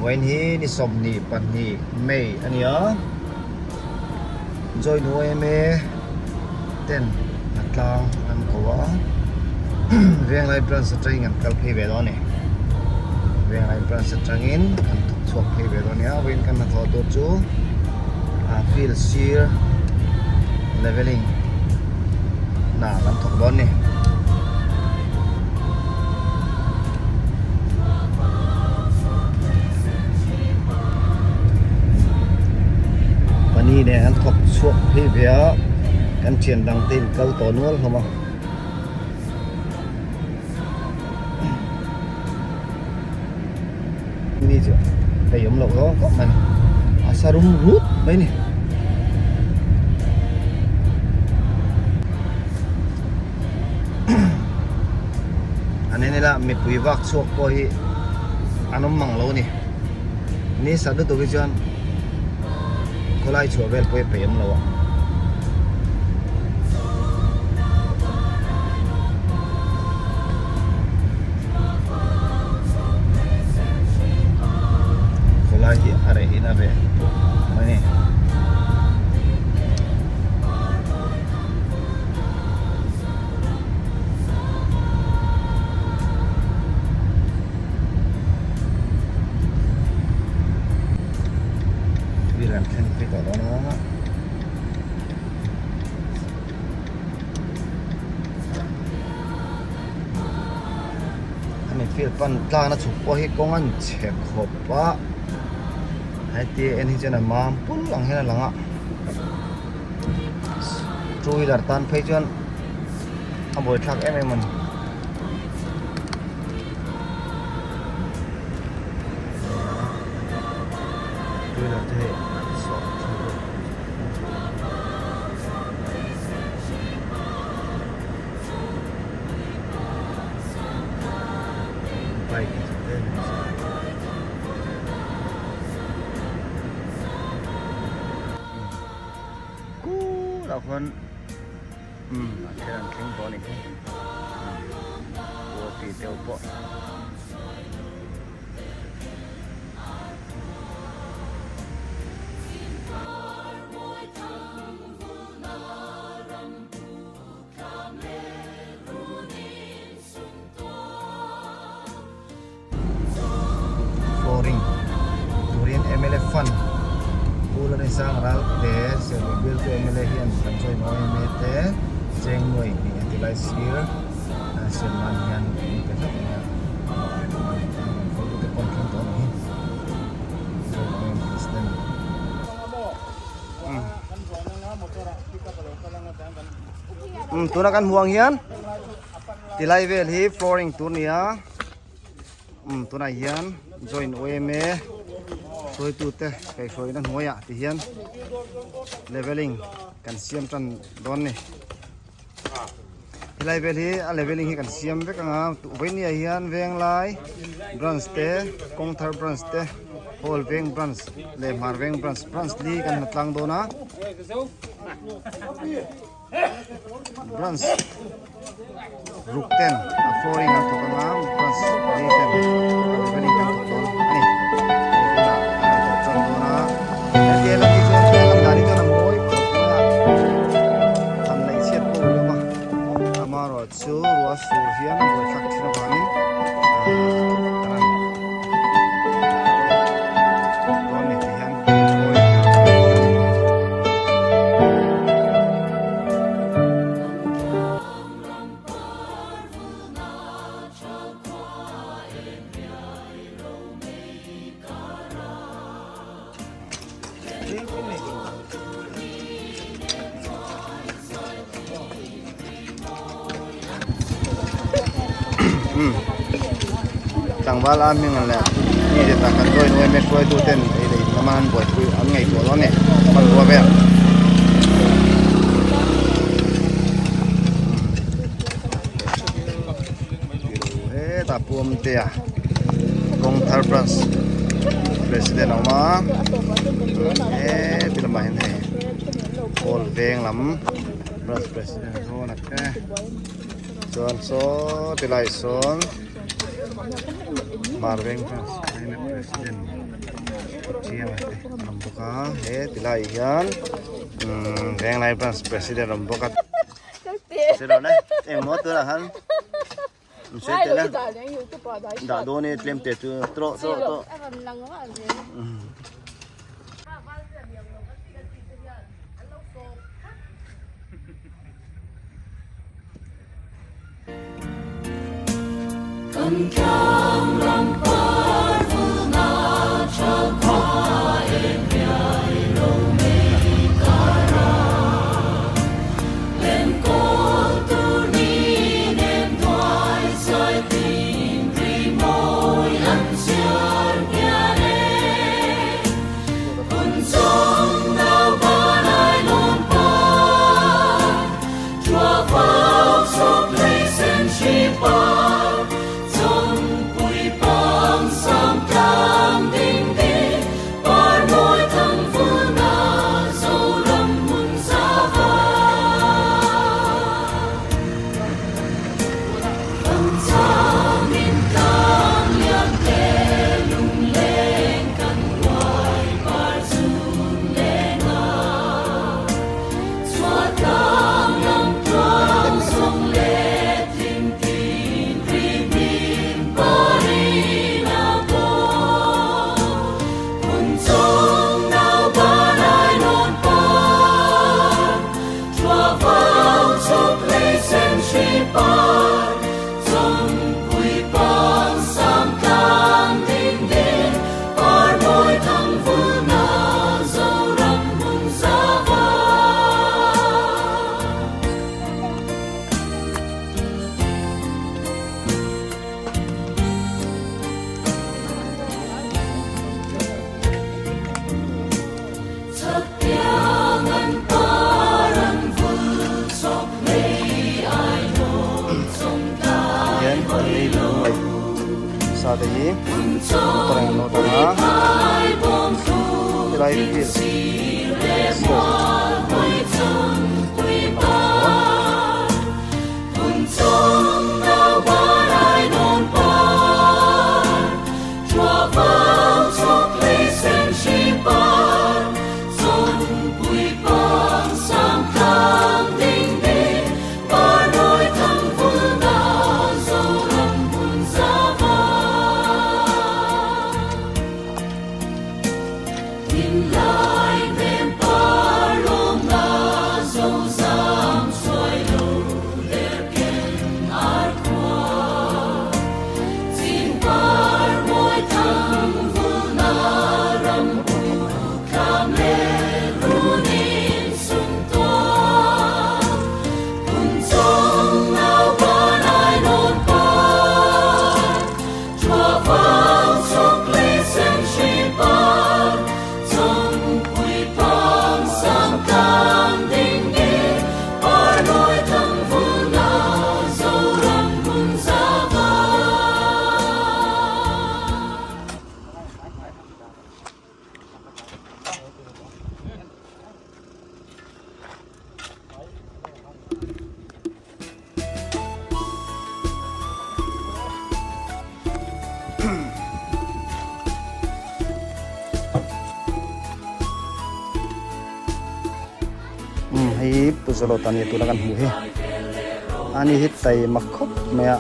Vawiin hi ni 22 May a ni a, Join yma ten a tlang an ko a, Venglai branch atangin kan kal phei ve dawn a ni. Venglai branch atangin kan thawk chhuak phei ve dawn a ni a, vawiin kan hnathawh tur chu field sir leveling hna kan thawk dawn a ni. Pani nen an thawk chhuak phei ve a kan thian dang te in kal tawh nual hlawm a. Mi chu hei awm loh zawng khawp mai a sa rum rut mai ni. An en ila mipui vak chhuak pawh hi an awm mang lo a ni. Ni sa lutuk hi chuan khawlai chhuah vel pawh hi peih awm lo a. Khawlai hi a reh in a reh mai a ni. Wheel an thleng phei tawh dawn a. Hemi field pan tlang a chhuk pawh hi kawng an chhe khawp a heti en hi chuan a mam pul ang hian a lang a two wheeler tan phei chuan a buaithlak em em a ni. Two wheeler te hei an sawh thei bawk. Bike hi chu tlem in a Kulah khuan umm a then an thleng tawh a nih hi Kualti deuh pawh. Flooring turin mla fund Pu Lalrinsang Ralte Serlui bialtu mla hian kan join OMA te cheng nuai hnih a ti lai sir siam nan hian an pe hlauh mai a hotute pawh an thleng tawh a ni hi join OMA president. Umm tuna kan hmuh ang hian tilai vel hi flooring tur a ni a umm tunah hian join yma hruaitute kaihhruaina hnuaiah ti hian leveling kan siam tan dawn a ni helai vel hi a leveling hi kan siam vek ang a vawinia hian venglai branch te kawngthar branch te hall veng branch leh hmar veng branch branch li kan hmu tlang dawn a branch ruk ten a flooring an thawk ang a branch li ten a leveling kan thawk dawn a ni hei tunah an rawn thawk tan dawn a hetia lang hi chuan thil a lan dan hi chuan a mawi khawp mai a han laih chhiat pawh a ni lo va amaherawhchu ruah sur hian a buaithlak thin avangin ahh an dawn ni tih hian flooring a thawk dawn a ni. Tlangval a hming an leh mi te tak kan join uaim e hruaitu ten ei leh in lama an buaipui an ngaihtuah dawn a ni hmanrua vel. Hetah Puamtea Kawngthar branch president a awm a heti lamah hian hei Hall veng lam branch president a zawn a te chuan saw tilai sawn Hmar veng branch. Yma president Pu Chianga te an awm bawk a he ti laiah hian umm Venglai branch president a awm bawk a. Engmaw tunah khan Dah dawn e tlem te chu tawh tawh tawh. Hian lei lung leh sa te hi motor in an lo dah a helai field Umm hei hi Pu Zawlawta nia tuna kan hmuh hi ani hi taima khawp mai a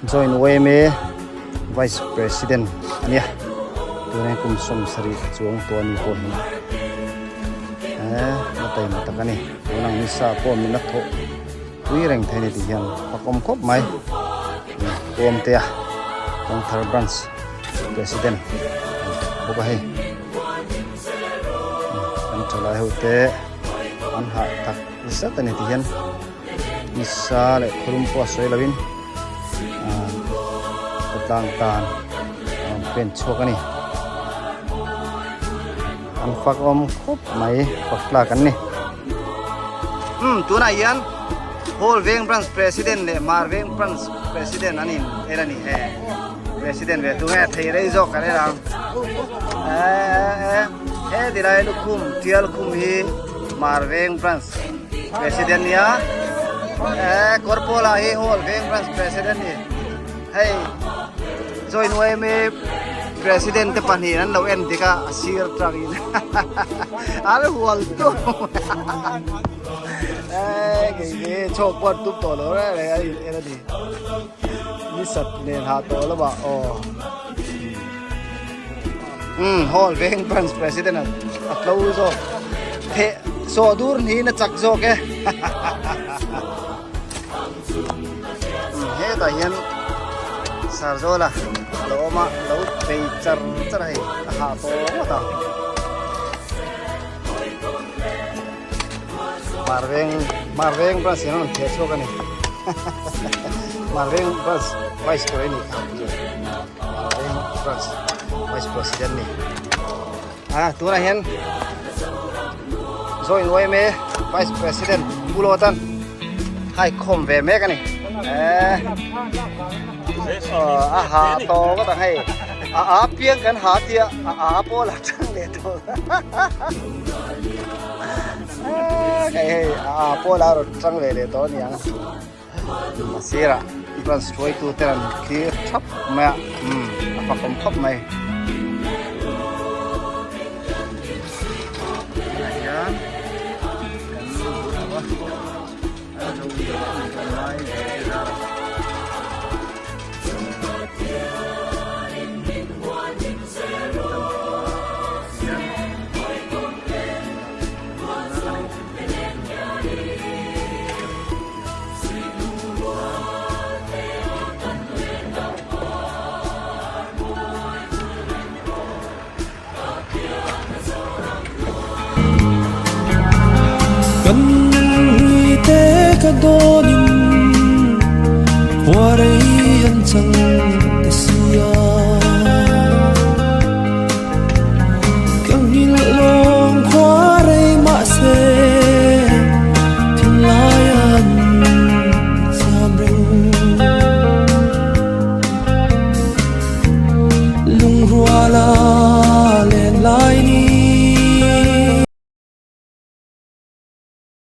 join yma vice president ania tuna hi kum 70 chuang tawh ani pawh hi eh la taima tak ani tuna ang nisa pawh min la thawh pui reng thei ani tih hian fak awm khawp mai Puamtea Kawngthar branch president bawk a hei kan thalai ho te an hah tak zet ani ti hian nisa leh khawlum pawh a sawi lovin ah khawtlang tan a rawn pen chhuak ani an fak awm khawp mai fak tlak an ni. Umm tunah hian Hall Veng Branch President leh Hmar Veng Branch President an in en a ni he President ve tunge thei rei zawk kan en ang eh he tilai lukhum tial khum hi Hmar Veng Branch President nia eh Kawrpawla hi Hall Veng Branch President ni hei join yma. President te pahnihin an lo en dik a, a sir tangin an hual tum eh kei hi chhawk pawh an tum tawh lo reng reng a in en a ni ni sat nen hah tawh lamah aw umm hall veng branch president a tlo zawk theh sawh dur niin a chak zawk e Hetah hian Sarzawla a lo awm a, lo bei char char a hei, a hah tawh ngawt ang. Marveng, Marveng branch hian a rawn theh chhuak a ni. Marveng branch vice tur a ni kha Marveng branch vice president ni. A tunah hian Join YMA Vice President Pu Lawtan hai khawm ve mek a ni. Eh a ha tawng a tang hei a a piang kan ha tia a a pawh la tang leh tawh hei hei a a pawh la rawn tang ve leh tawh a ni ang. A sirah branch hruaitu te an thlir thap mai a umm a fakawm khawp mai. Tunah hian kan hmu tawh a an zo kan ngai ve te zar a. Kan hlui te ka dawnin khua rei an chang.